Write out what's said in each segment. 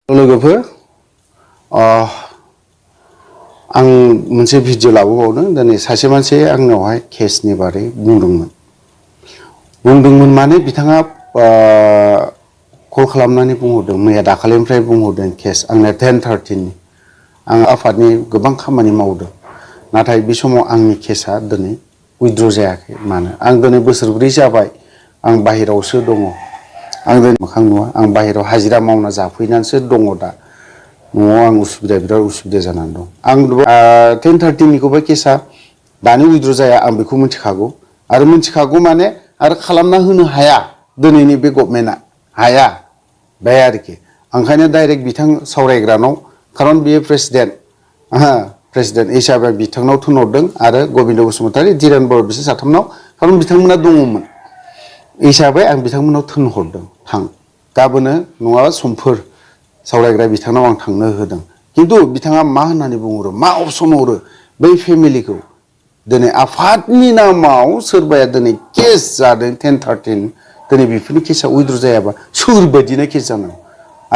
लोगोफोर आं मोनसे भिडिअ लाबोबावदों दिनै सासे मानसिया आंनावहाय केसनि बारै बुंदोंमोन माने बिथाङा कल खालामनानै बुंहरदों मैया दाखालिनिफ्राय बुंहरदों केस आंना 10:30 नि आं आफादनि गोबां खामानि मावदों नाथाय बे समाव आंनि केसआ दिनै उइथड्र जायाखै मानो आं दिनै बोसोरब्रै जाबाय आं बाहेरावसो दङ आं दिनै मोखां नुवा आं बाहेराव हाजिरा मावना जाफैनानैसो दङ दा न'आव आं बिराद उसुबिदा जानानै दं आं 10:30 निखौबो केसआ दानि उइथड्र जाया आं बेखौ मिथिखागौ आरो मिथिखागौ माने आरो खालामना होनो हाया दिनैनि बे गभर्नमेन्टआ हाया बे आरोखि ओंखायनो डाइरेक्ट बिथां सावरायग्रानाव खारन बियो प्रेसिडेन्ट हिसाबै बिथांनाव थोनहरदों आरो गबिन्द बसुमतारी धीरेन बर' बिसोर साथामनाव खारन बिथांमोना दङमोन हिसाबै आं बिथांमोनाव थोनहरदों थां गाबोनो नङाबा समफोर सावरायग्रा बिथांनाव आं थांनो होदों किन्तु बिथाङा मा होननानै बुंहरो मा अपसन हरो बै फेमिलिखौ दिनै आफादनि नामाव सोरबाया दिनै केस जादों 10:30 दिनै बेफोरनि केसआ उइथड्र जायाबा सोरबायदिनो केस जानांगौ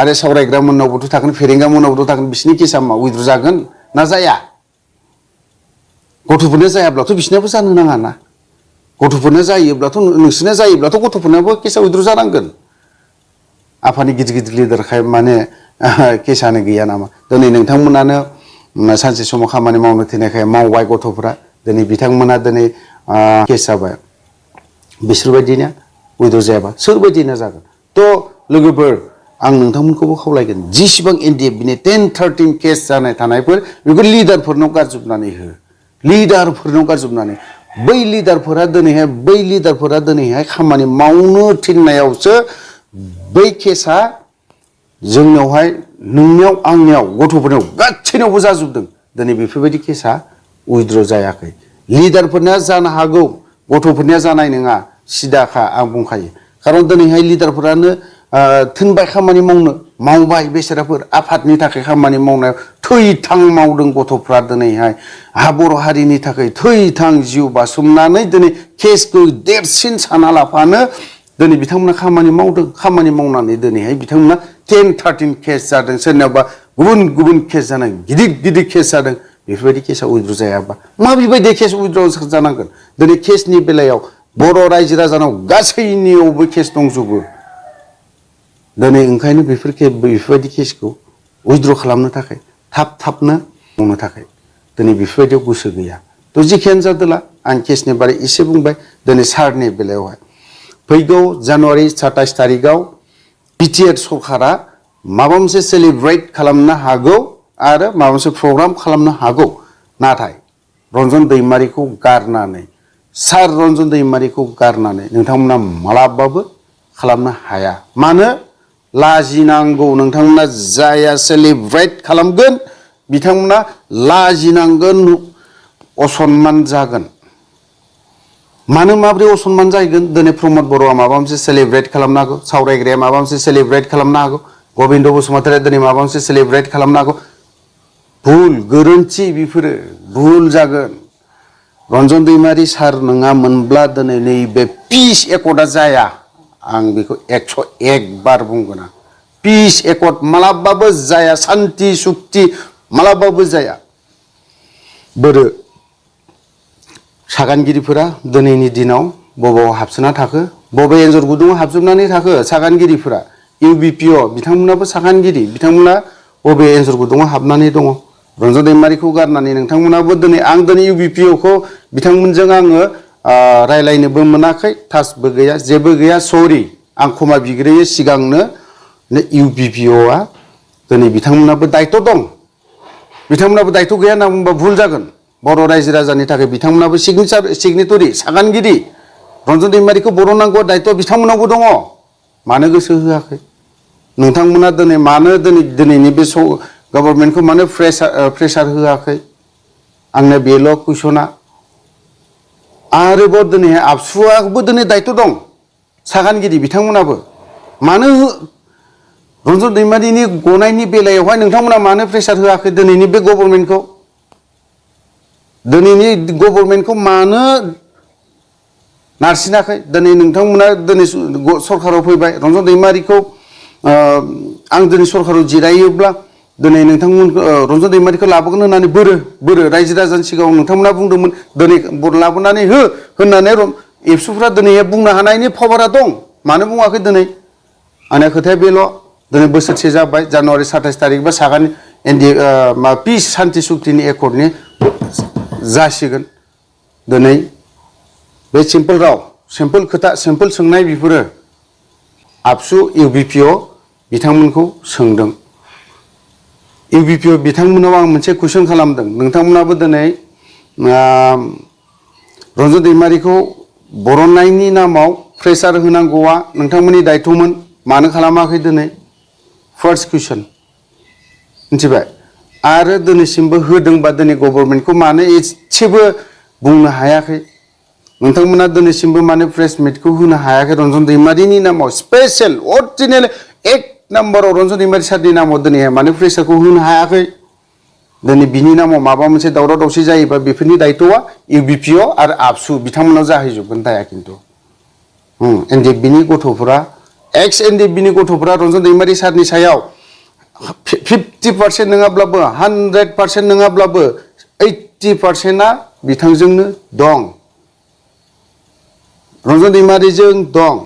आरो सावरायग्रा मोननावबोथ' थागोन फेरेंगा मोननावबोथ' थागोन बिसिनि केसआ मा उइथड्र जागोन ना जाया गथ'फोरनो जायाब्लाथ' बिसिनाबो जानो नाङा ना गथ'फोरनो जायोब्लाथ' नोंसिना जायोब्लाथ' गथ'फोरनाबो केसआ उइथड्र जानांगोन आफादनि गिदिर लिडारखाय माने केसआनो गैया नामा दिनै नोंथांमोनानो सानसे समाव खामानि मावनो थिननायखाय मावबाय गथ'फोरा दिनै बिथांमोना दिनै केस जाबाय बिसोरबायदिनो उइथड्र जायाबा सोरबायदिनो जागोन थ' लोगोफोर आं नोंथांमोनखौबो खावलायगोन जेसेबां एनडिएफ बिनि 10:30 केस जानाय थानायफोर बेखौ लिडारफोरनाव गारजोबनानै हो लिडारफोरनाव गारजोबनानै बै लिडारफोरा दिनैहाय खामानि मावनो थिननायावसो बै केसआ जोंनावहाय नोंनियाव आंनियाव गथ'फोरनाव गासैनावबो जाजोबदों दिनै बेफोरबायदि केसआ उइथड्र जायाखै लिडारफोरनिया जानो हागौ गथ'फोरनिया जानाय नङा सिदाखा आं बुंखायो खारन दिनैहाय लिडारफोरानो थिनबाय खामानि मावबाय बेसोराफोर आफादनि थाखाय खामानि मावनायाव थै-थां मावदों गथ'फ्रा दिनैहाय बर' हारिनि थाखाय थै-थां जिउ बासोमनानै दिनै केसखौ देरसिन साना लाफानो दिनै बिथांमोना खामानि मावदों खामानि मावनानै दिनैहाय बिथांमोना 10:30 केस जादों सोरनावबा गुबुन केस जानाय गिदिर केस जादों बेफोरबायदि केसआ उइथड्र जायाबा माबेबायदि केस उइथड्र जानांगोन दिनै केसनि बेलायाव बर' रायजो राजानाव गासैनियावबो केस दंजोबो दिनै ओंखायनो बेफोरबायदि केसखौ उइथड्र खालामनो थाखाय थाबनो मावनो थाखाय दिनै बेफोरबायदियाव गोसो गैया थ' जिखियानो जादोला आं केसनि बारै एसे बुंबाय दिनै सारनि बेलायावहाय फैगौ जानुवारि 27 तारिखआव बिटिआर सरकारा माबा मोनसे सेलिब्रेट खालामनो हागौ आरो माबा मोनसे प्रग्राम खालामनो हागौ नाथाय रन्जन दैमारिखौ गारनानै सार रन्जन दैमारिखौ गारनानै नोंथांमोना मालाबाबो खालामनो हाया मानो लाजिनांगौ नोंथांमोना जाया सेलिब्रेट खालामगोन बिथांमोना लाजिनांगोन असनमान जागोन मानो माब्रै असनमान जागोन दिनै प्रमद बर'आ माबा मोनसे सेलिब्रेट खालामनो हागौ सावरायग्राया माबा मोनसे सेलिब्रेट खालामनो हागौ गबिन्द बसुमतारीया दिनै माबा मोनसे सेलिब्रेट खालामनो हागौ भुल गोरोन्थि बेफोरो भुल जागोन रन्जन दैमारि सार नङामोनब्ला दिनै नैबे पिस एकर्डआ जाया आं बेखौ 101 बार बुंगोन आं पिस एकर्ड मालाबाबो जाया शान्ति सुक्ति मालाबाबो जाया बोरो सागानगिरिफोरा दिनैनि दिनाव बबाव हाबसोना थाखो बबे एन्जर गुदुङाव हाबजोबनानै थाखो सागानगिरिफोरा इउबिपिअ बिथांमोनाबो सागानगिरि बिथांमोना बबे एन्जर गुदुङाव हाबनानै दङ रन्जन दैमारिखौ गारनानै नोंथांमोनाबो दिनै इउबिपिअखौ बिथांमोनजों आङो रायलायनोबो मोनाखै टाचबो गैया जेबो गैया सरि आं क्षमा बिग्रोयो सिगांनो इउबिपिअआ दिनै बिथांमोनाबो दायथ' दं बिथांमोनाबो दायथ' गैया होनना बुंबा भुल जागोन बर' रायजो राजानि थाखाय बिथांमोनाबो सिगनेटरि सागानगिरि रन्जन दैमारिखौ बरननांगौ दायथ' बिथांमोनावबो दङ मानो गोसो होआखै नोंथांमोना दिनै मानो दिनैनि बे गभर्नमेन्टखौ मानो प्रेसार होआखै आंनो बेल' कुइसना आरोबाव दिनैहाय आबसुआबो दिनै दायथ' दं सागानगिरि बिथांमोनाबो मानो रन्जन दैमारिनि गनायनि बेलायावहाय नोंथांमोना मानो प्रेसार होआखै दिनैनि बे गभर्नमेन्टखौ मानो नारसिनाखै दिनै नोंथांमोना दिनै सरकाराव फैबाय रन्जन दैमारिखौ आं दिनै सरकाराव जिरायोब्ला दिनै नोंथांमोन रन्जन दैमारिखौ लाबोगोन होननानै बोरो रायजो राजानि सिगाङाव नोंथांमोना बुंदोंमोन दिनै लाबोनानै हो होननानै एबसुफ्रा दिनै बुंनो हानायनि पावारा दं मानो बुङाखै दिनै आंनि खोथाया बेल' दिनै बोसोरसे जाबाय जानुवारि 27 तारिख बा सागान पिस शान्ति सुक्तिनि एकर्डनि जासिगोन दिनै बे सिम्पोल राव सिम्पोल खोथा सिम्पोल सोंनाय बेफोरो आबसु इउबिपिअ बिथांमोनखौ सोंदों इउबिपिअ बिथांमोनाव आं मोनसे कुइसन खालामदों नोंथांमोनाबो दिनै रन्जन दैमारिखौ बरननायनि नामाव प्रेसार होनांगौआ नोंथांमोननि दायथ'मोन मानो खालामाखै दिनै फार्स्ट कुइसन मिथिबाय आरो दिनैसिमबो होदोंबा दिनै गभर्नमेन्टखौ मानो एसेबो बुंनो हायाखै नोंथांमोना दिनैसिमबो माने प्रेस मिटखौ होनो हायाखै रन्जन दैमारिनि नामाव स्पेशल अरिजिनेल एक नाम्बाराव रन्जन दैमारि सारनि नामाव दिनै माने प्रेसारखौ होनो हायाखै दिनै बिनि नामाव माबा मोनसे दावराव दावसि जायोबा बेफोरनि दायथ'आ इउबिपिअ आरो आबसु बिथांमोनाव जाहैजोबगोन दाया खिन्थु एनडिएफबिनि गथ'फोरा एक्स एनडिएफबिनि गथ'फोरा रन्जन दैमारि सारनि सायाव 50% नङाब्लाबो 100% नङाब्लाबो 80%आ बिथांजोंनो दं रन्जन दैमारिजों दं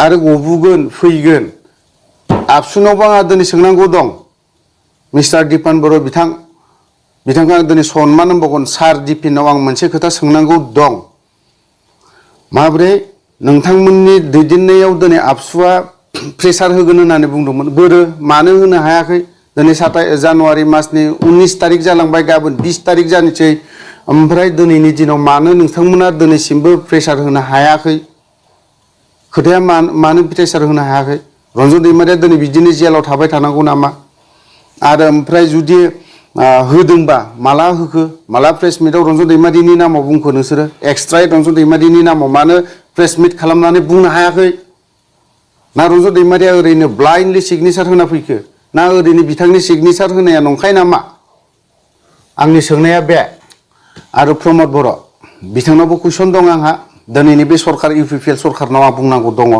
आरो गबोगोन फैगोन आबसुनावबो आंहा दिनै सोंनांगौ दं मिस्टार दिपान बर' बिथांखौ आं दिनै सनमान होबावगोन सार दिपिनाव आं मोनसे खोथा सोंनांगौ दं माबोरै नोंथांमोननि दैदेननायाव दिनै आबसुआ प्रेसार होगोन होननानै बुंदोंमोन मानो होनो हायाखै दिनै जानुवारि मासनि 19 तारिख जालांबाय गाबोन 20 तारिख जानोसै ओमफ्राय दिनैनि दिनाव मानो नोंथांमोना दिनैसिमबो प्रेसार होनो हायाखै खोथाया मानो प्रेसार होनो हायाखै रन्जन दैमारिया दिनै बिदिनो जेलाव थाबाय थानांगौ नामा आरो ओमफ्राय जुदि होदोंबा माला होखो माला प्रेस मिटआव रन्जन दैमारिनि नामाव बुंखो नोंसोरो एक्सट्रायै रन्जन दैमारिनि नामाव मानो प्रेस मिट खालामनानै बुंनो हायाखै ना रन्जन दैमारिया ओरैनो ब्लाइन्डलि सिगनेसार होना फैखो ना ओरैनो बिथांनि सिगनेसार होनाया नंखाय नामा आंनि सोंनाया बे आरो प्रमद बर' बिथांनावबो कुइसन दं आंहा दिनैनि बे सरकार इउपिपिएल सरकारनाव आं बुंनांगौ दङ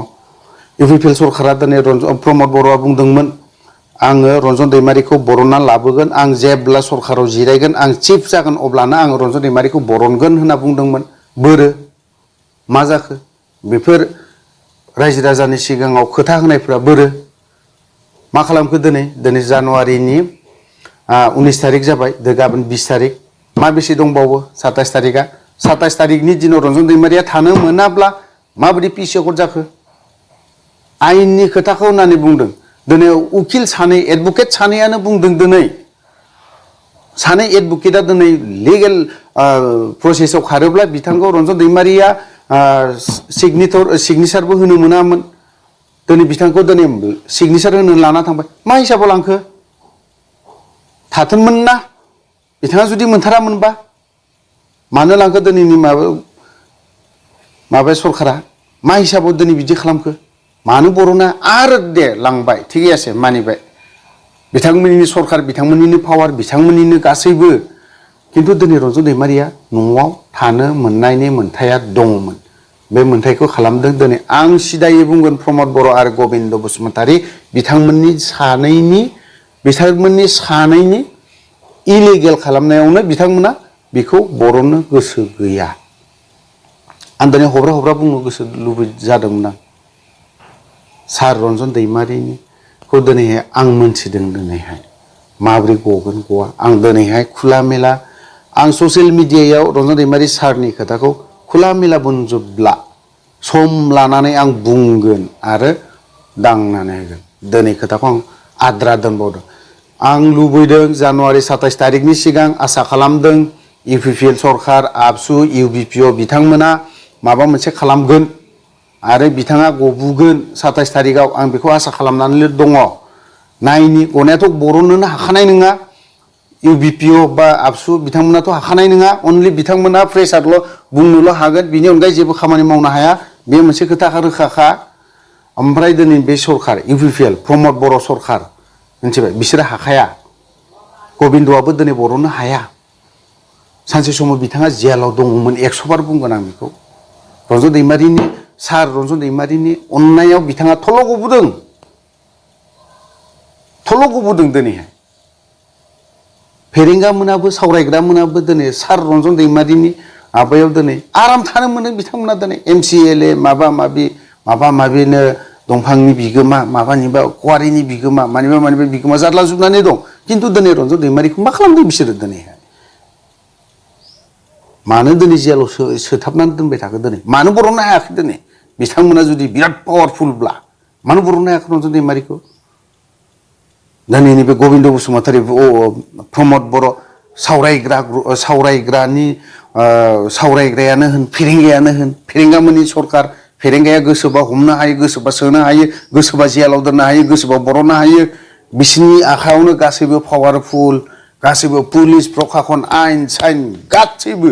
इउपिपिएल सरकारा दिनै प्रमद बर'आ बुंदोंमोन आङो रन्जन दैमारिखौ बरनना लाबोगोन आं जेब्ला सरकाराव जिरायगोन आं चिफ जागोन अब्लानो आङो रन्जन दैमारिखौ बरनगोन होनना बुंदोंमोन मा जाखो बेफोर रायजो राजानि सिगाङाव खोथा होनायफ्रा मा खालामखो दिनै जानुवारिनि 19 तारिख जाबाय गाबोन 20 तारिख मा बेसे दंबावो 27 तारिखआ 27 तारिखनि दिनाव रन्जन दैमारिया थानो मोनाब्ला माबायदि पिस एकर्ड जाखो आयेननि खोथाखौ होननानै बुंदों दिनै उकिल सानै एडभकेट सानैयानो बुंदों दिनै सानै एडभकेटआ दिनै लिगेल प्रसेसआव खारोब्ला बिथांखौ रन्जन दैमारिया सिगनेसारबो होनो मोनामोन दिनै बिथांखौ दिनै सिगनेसार होनो लाना थांबाय मा हिसाबाव लांखो थाथोंमोन ना बिथाङा जुदि मोनथारामोनबा मानो लांखो दिनैनि माबा सरकारा मा हिसाबाव दिनै बिदि खालामखो मानो बर'ना आरो दे लांबाय थिगै আছে मानिबाय बिथांमोननि सरकार बिथांमोननिनो पावार बिथांमोननिनो गासैबो खिन्थु दिनै रन्जन दैमारिया न'आव थानो मोननायनि मोन्थाया दङमोन बे मोन्थायखौ खालामदों दिनै आं सिदायै बुंगोन प्रमद बर' आरो गबिन्द बसुमतारी बिथांमोननि सानैनि इलिगेल खालामनायावनो बिथांमोना बेखौ बरननो गोसो गैया आं दिनै हब्रा बुंनो गोसो जादोंमोन आं सार रन्जन दैमारिनिखौ दिनैहाय आं मोनथिदों दिनैहाय माबोरै गगोन गवा आं दिनैहाय खुला मेला आं ससियेल मिडियायाव रन्जन दैमारि सारनि खोथाखौ खुला मेला बुंजोबला सम लानानै आं बुंगोन आरो दांनानै होगोन दिनै खोथाखौ आं आद्रा दोनबावदों आं लुबैदों जानुवारि 27 तारिखनि सिगां आसा खालामदों इउपिपिएल सरकार आबसु इउबिपिअ बिथांमोना माबा मोनसे खालामगोन आरो बिथाङा गबोगोन 27 तारिखआव आं बेखौ आसा खालामनानै दङ नायनि गनायाथ' बरननोनो हाखानाय नङा इउबिपिअ बा आबसु बिथांमोनाथ' हाखानाय नङा अनलि बिथांमोना प्रेसारल' बुंनोल' हागोन बिनि अनगायै जेबो खामानि मावनो हाया बे मोनसे खोथा रोखाखा ओमफ्राय दिनै बे सरकार इउपिपिएल प्रमद बर' सरकार मिथिबाय बिसोरो हाखाया गबिन्दआबो दिनै बरननो हाया सानसे समाव बिथाङा जेलाव दङमोन 100 बार बुंगोन आं बेखौ रन्जन दैमारिनि सार रन्जन दैमारिनि अननायाव बिथाङा थल' गबोदों थल' गबोदों दिनैहाय फेरेंगा मोनाबो सावरायग्रा मोनाबो दिनै सार रन्जन दैमारिनि आबायाव दिनै आराम थानो मोनो बिथांमोना दिनै MCLA माबा माबिनो दंफांनि बिगोमा माबानिबा कवारिनि बिगोमा मानिबा बिगोमा जारलाजोबनानै दं खिन्थु दिनै रन्जन दैमारिखौ मा खालामदों बिसोरो दिनैहाय मानो दिनै जेलाव सोथाबनानै दोनबाय थाखो दिनै मानो बरननो हायाखै दिनै बिथांमोना जुदि बिराद पावारफुलब्ला मानो बरननो हायाखै रन्जन दैमारिखौ दिनैनि बे गबिन्द बसुमतारी प्रमद बर' सावरायग्रायानो होन फेरेंगामोननि सरकार फेरेंगाया गोसोबा हमनो हायो गोसोबा सोनो हायो गोसोबा जेलाव दोननो हायो गोसोबा बरननो हायो बिसोरनि आखायावनो गासैबो पावारफुल गासैबो पुलिस प्रखाखन आइन साइन गासैबो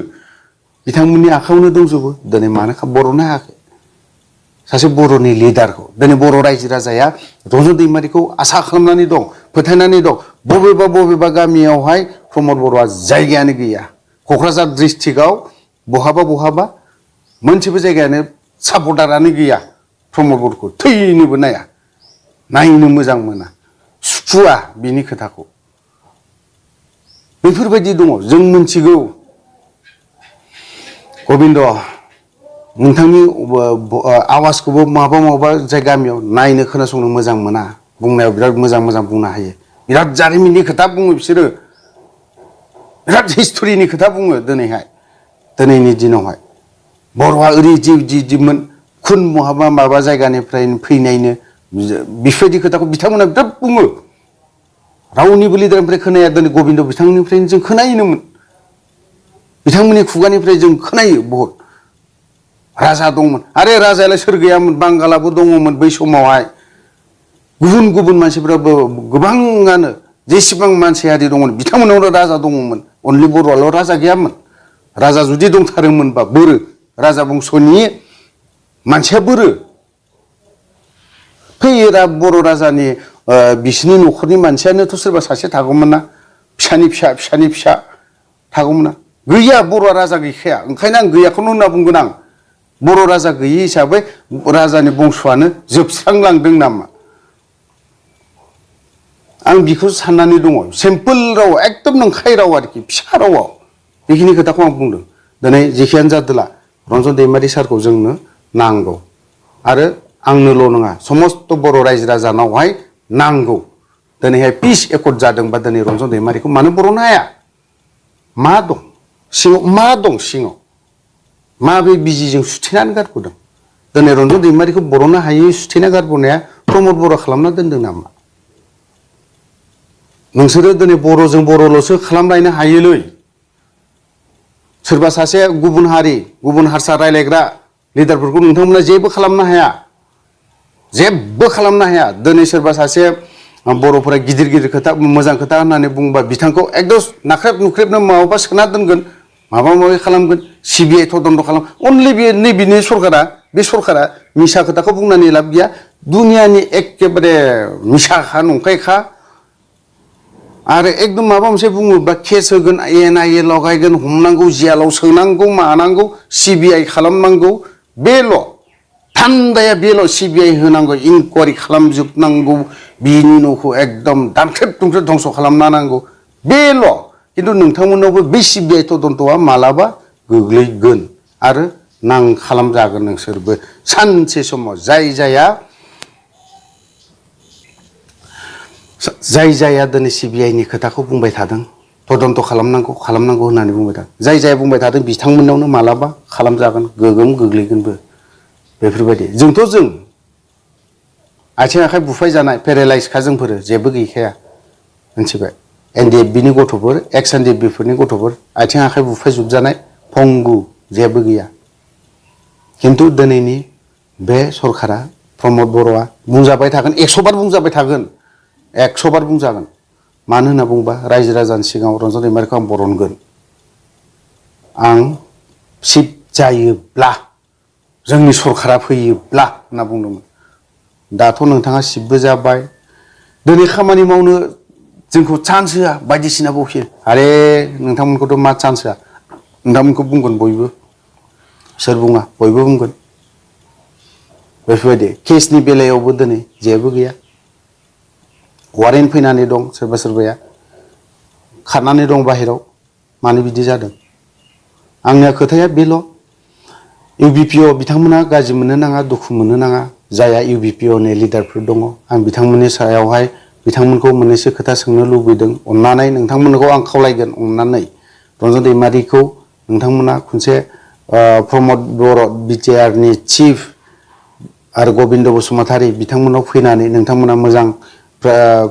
बिथांमोननि आखायावनो दंजोबो दिनै मानो बरननो हायाखै सासे बर'नि लिडारखौ दिनै बर' रायजो राजाया रन्जन दैमारिखौ आसा खालामनानै दं फोथायनानै दं बबेबा गामियावहाय प्रमद बर'आ जायगायानो गैया क'क्राझार डिस्ट्रिक्टआव बहाबा मोनसेबो जायगायानो सापर्टारानो गैया प्रमद बर'खौ थैनोबो नायनो मोजां मोना सुखुवा बिनि खोथाखौ बेफोरबायदि दङ जों मिथिगौ गबिन्द नोंथांनि आवाजखौबो माबा जाय गामियाव नायनो खोनासंनो मोजां मोना बुंनायाव बिराद मोजां बुंनो हायो बिराद जारिमिननि खोथा बुङो बिसोरो बिराद हिस्ट'रिनि खोथा बुङो दिनैनि दिनावहाय बर'आ ओरैदिमोन खुन माबा जायगानिफ्राय फैनायनो बेफोरबायदि खोथाखौ बिथांमोना बिराद बुङो रावनिबो लिडारनिफ्राय खोनाया दिनै गबिन्द बिथांनिफ्रायनो जों खोनायोमोन बिथांमोननि खुगानिफ्राय जों खोनायो बहुद राजा दंमोन आरे राजायालाय सोर गैयामोन बांगालाबो दङमोन बै समावहाय गुबुन मानसिफोराबो गोबाङानो जेसेबां मानसि हारि दंमोन बिथांमोनावनो राजा दङमोन अनलि बर'आल' राजा गैयामोन राजा जुदि दंथारोमोनबा बोरो राजा बंस'नि मानसिया बोरो फैयो बर' राजानि बिसिनि न'खरनि मानसियानोथ' सोरबा सासे थागौमोन ना फिसानि फिसा थागौमोन ना गैया बर'आ राजा गैखाया ओंखायनो आं गैयाखौनो होनना बुंगोन आं बर' राजा गैयि हिसाबै राजानि बंस'आनो जोबस्रांलांदों नामा आं बिखौ साननानै दङ सिम्पोल राव एकदम नंखाय राव आरोखि फिसा रावाव बेखिनि खोथाखौ आं बुंदों दिनै जेखियानो जादोला रन्जन दैमारि सारखौ जोंनो नांगौ आरो आंनोल' नङा समस्त बर' रायजो राजानावहाय नांगौ दिनैहाय पिस एकर्ड जादोंबा दिनै रन्जन दैमारिखौ मानो बरननो हाया मा दं सिङाव माबे बिजिजों सुथेनानै गारबोदों दिनै रन्जन दैमारिखौ बरननो हायै सुथेना गारबोनाया प्रमद बर' खालामना दोनदों नामा नोंसोरो दिनै बर'जों बर'ल'सो खालामलायनो हायोलै सोरबा सासे गुबुन हारसा रायलायग्रा लिडारफोरखौ नोंथांमोना जेबो खालामनो हाया दिनै सोरबा सासे बर'फोरा गिदिर खोथा मोजां खोथा होननानै बुंबा बिथांखौ एकदम नाख्रेब नुख्रेबनो माबा सोना दोनगोन माबा माबि खालामगोन CBI तदन्त खालाम अनलि नैबेनि बे सरकारा मिसा खोथाखौ बुंनानै लाब गैया दुनियानि एखेबारे मिसाखा नंखायखा आरो एकदम माबा मोनसे बुङोबा केस होगोन NIA लगायगोन हमनांगौ जेलाव सोनांगौ मानांगौ CBI खालामनांगौ बेल' थान्दाया बेल' CBI होनांगौ इनकुवारि खालामजोबनांगौ बिनि न'खौ एकदम दानख्रेब धंस' खालामना नांगौ बेल' खिन्थु नोंथांमोनावबो बे CBI तदन्तआ मालाबा गोग्लैगोन आरो खालामजागोन नोंसोरबो सानसे समाव जाय दिनै CBI नि खोथाखौ बुंबाय थादों तदन्त खालामनांगौ होननानै बुंबाय थादों जाय बुंबाय थादों बिथांमोनावनो मालाबा खालामजागोन गोग्लैगोनबो बेफोरबायदि जों आथिं आखाइ बुफाय जानाय पेरालाइजखा जोंफोरो जेबो गैखाया मिथिबाय NDFB नि गथ'फोर एक्स NDFB फोरनि गथ'फोर आथिं आखाइ बुफायजोबजानाय पंगु जेबो गैया खिन्थु दिनैनि बे सरकारा प्रमद बर'आ बुंजाबाय थागोन 100 बार बुंजाबाय थागोन 100 बार बुंजागोन मानो होनना बुंबा रायजो राजानि सिगाङाव रन्जन दैमारिखौ आं बरनगोन आं सिट जायोब्ला जोंनि सरकारा फैयोब्ला होनना बुंदोंमोन दाथ' नोंथाङा सिटबो जाबाय दिनै खामानि मावनो जोंखौ चान्स होआ बायदिसिना बखियो आरे नोंथांमोनखौथ' मा चान्स होआ नोंथांमोनखौ बुंगोन बयबो सोर बुङा बयबो बुंगोन बेफोरबायदि केसनि बेलायावबो दिनै जेबो गैया वारेन्ट फैनानै दं सोरबा सोरबाया खारनानै दं बाहेराव मानो बिदि जादों आंनिया खोथाया बेल' इउबिपिअ बिथांमोना गाज्रि मोननो नाङा दुखु मोननो नाङा जायहा इउबिपिअनि लिडारफोर दङ आं बिथांमोननि सायावहाय बिथांमोनखौ मोननैसो खोथा सोंनो लुबैदों अननानै नोंथांमोनखौ आं खावलायगोन अननानै रन्जन दैमारिखौ नोंथांमोना खनसे प्रमद बर' बिटिआरनि चिफ आरो गबिन्द बसुमतारी बिथांमोनाव फैनानै नोंथांमोना मोजां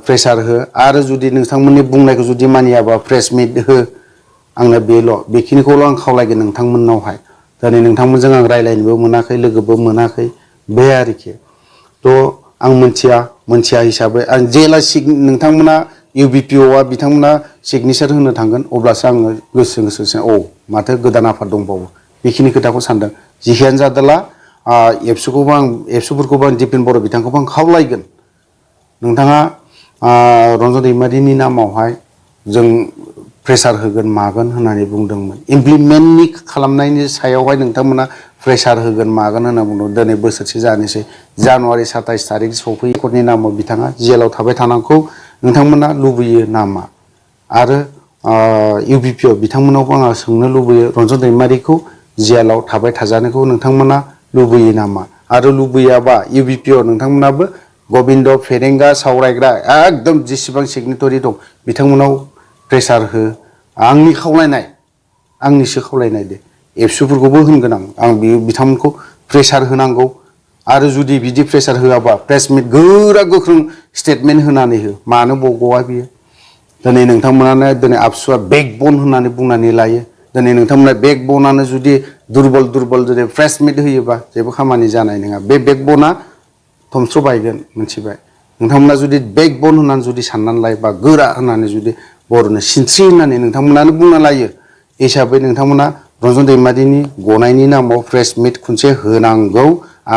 प्रेसार हो आरो जुदि नोंथांमोननि बुंनायखौ जुदि मानियाबा प्रेस मिट हो आंनो बेखिनिखौल' आं खावलायगोन नोंथांमोननावहाय दिनै नोंथांमोनजों आं रायज्लायनोबो मोनाखै लोगोबो मोनाखै बे आरोखि थ' आं मोनथिया हिसाबै आं जेला नोंथांमोना इउबिपिअआ बिथांमोना सिगनेसार होनो थांगोन अब्लासो आङो गोसो माथो गोदान आफाद दंबावो बेखिनि खोथाखौ सानदों जिखियानो जादोला एबसुफोरखौबो आं दिपेन बर' बिथांखौबो आं खावलायगोन नोंथाङा रन्जन दैमारिनि नामावहाय जों प्रेसार होगोन मागोन होननानै बुंदोंमोन इमप्लिमेन्टनि खालामनायनि सायावहाय नोंथांमोना प्रेसार होगोन मागोन होनना बुंदों दिनै बोसोरसे जानोसै जानुवारि 27 तारिख सफैयैफोरनि नामाव बिथाङा जेलाव थाबाय थानांगौ नोंथांमोना लुबैयो नामा आरो इउबिपिअ बिथांमोनावबो आङो सोंनो लुबैयो रन्जन दैमारिखौ जेलाव थाबाय थाजानायखौ नोंथांमोना लुबैयो नामा आरो लुबैयाबा इउबिपिअ नोंथांमोनाबो गबिन्द फेरेंगा सावरायग्रा एकदम जेसेबां सिगनेटरि दं बिथांमोनाव प्रेसार हो आंनि खावलायनाय आंनिसो खावलायनाय दे एबसुफोरखौबो होनगोन आं बिथांमोनखौ प्रेसार होनांगौ आरो जुदि बिदि प्रेसार होआबा प्रेस मिट गोरा गोख्रों स्टेटमेन्ट होनानै हो मानो बग'आ बियो दिनै नोंथांमोनानो दिनै आबसुआ बेकबन होननानै बुंनानै लायो दिनै नोंथांमोना बेकबनानो जुदि दुरबल जुदि प्रेस मिट होयोबा जेबो खामानि जानाय नङा बे बेकबना थमस्र' बायगोन मिथिबाय नोंथांमोना जुदि बेकबन होननानै जुदि साननानै लायोबा गोरा होननानै जुदि बर'नो सिनस्रि होननानै नोंथांमोनानो बुंना लायो हिसाबै नोंथांमोना रन्जन दैमारिनि गनायनि नामाव प्रेस मिट खनसे होनांगौ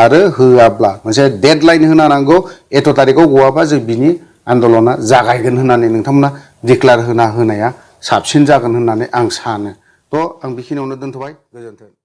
आरो होआब्ला मोनसे डेडलाइन होनांगौ एथ' तारिखआव गवाबा जों बिनि आन्दलना जागायगोन होननानै नोंथांमोना डिक्लेयार होनाया साबसिन जागोन होननानै आं सानो थ' आं बेखिनियावनो दोनथ'बाय गोजोन्थों